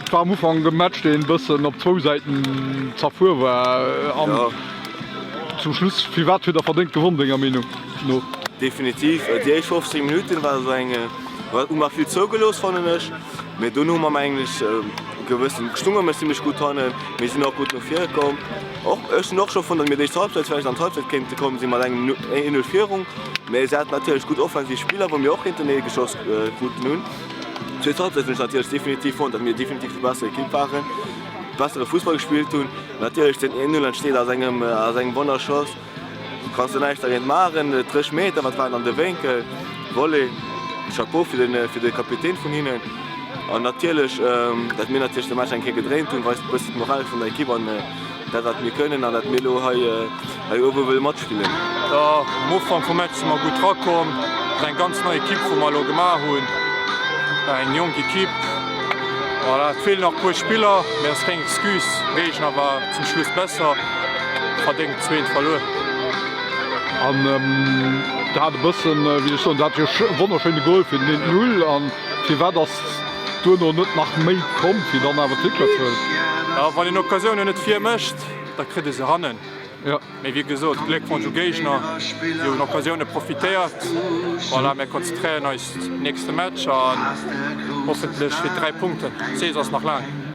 Et war am Ufank e Match, deen e bëssen op zwou Säiten zerfuer war an zum Schluss, firwat huet der verdéngt gewonn denger Meenung no? Definitiv, déi éischt 15 Minutten war esou eng, hu mer vill zougelooss fannen ech, mee dono hu mer mengen ech gewëssen, stunge mer zimlech gutt hannen, mir sinn och gutt no vir komm. Och ech hunn och scho fonnt, datt mir déi éischt Halbzeit vläicht an d'Halbzeit kéinte komm si mat engem 1-0 Virung, mee se haten natierlech gutt offensiv Spiller, wou mir och géintenee geschoss kruten hunn. Zweet Halbzeit hunn ech natierlech definitiv fonnt, datt mir definitiv déi besser Ekipp waren, bessere Fussball gespillt hunn. Natierlech den 1-0 entsteet aus engem aus engem Wonnerschoss, kanns de näischt dergéint maachen. 30 Meter, wat waren an de Wénkel, Volley, Chapeau fir de fir de Kapitän vun hinnen. An natierlech, datt mir natierlech de Match eng Kéier gedréint hunn, weist e bëssi d'Moral vun der Ekipp an dat wat mir kënnen an dat mir elo hei hei uewe wëlle matspillen. Jo, am Ufank vum Match si mer gutt rakomm. Et ass eng ganz nei Ekipp wou mer elo gemaach hunn, eng jonk Ekipp. Voilà, et feelen nach e puer Spiller, mee ass keng Excuse. Géigner war zum Schluss besser, verdéngt zweent verluer. An dat hat e bëssen, wéi ech soen, dat hat jo e wonnerschéine Goal fir den 1-0. An firwat ass duerno net nach méi komm, fir dann awer d'Victoire ze huelen? Jo, wann een Occasiounen net vir mécht, da kritt ee se hannen. Mee wéi gesot, Gléckwonsch u Géigner, si hunn Occasioune profitéiert. Voilà, mir konzentréieren eis nächste Match an hoffentlech fir 3 Punkten. D'Saison ass nach laang.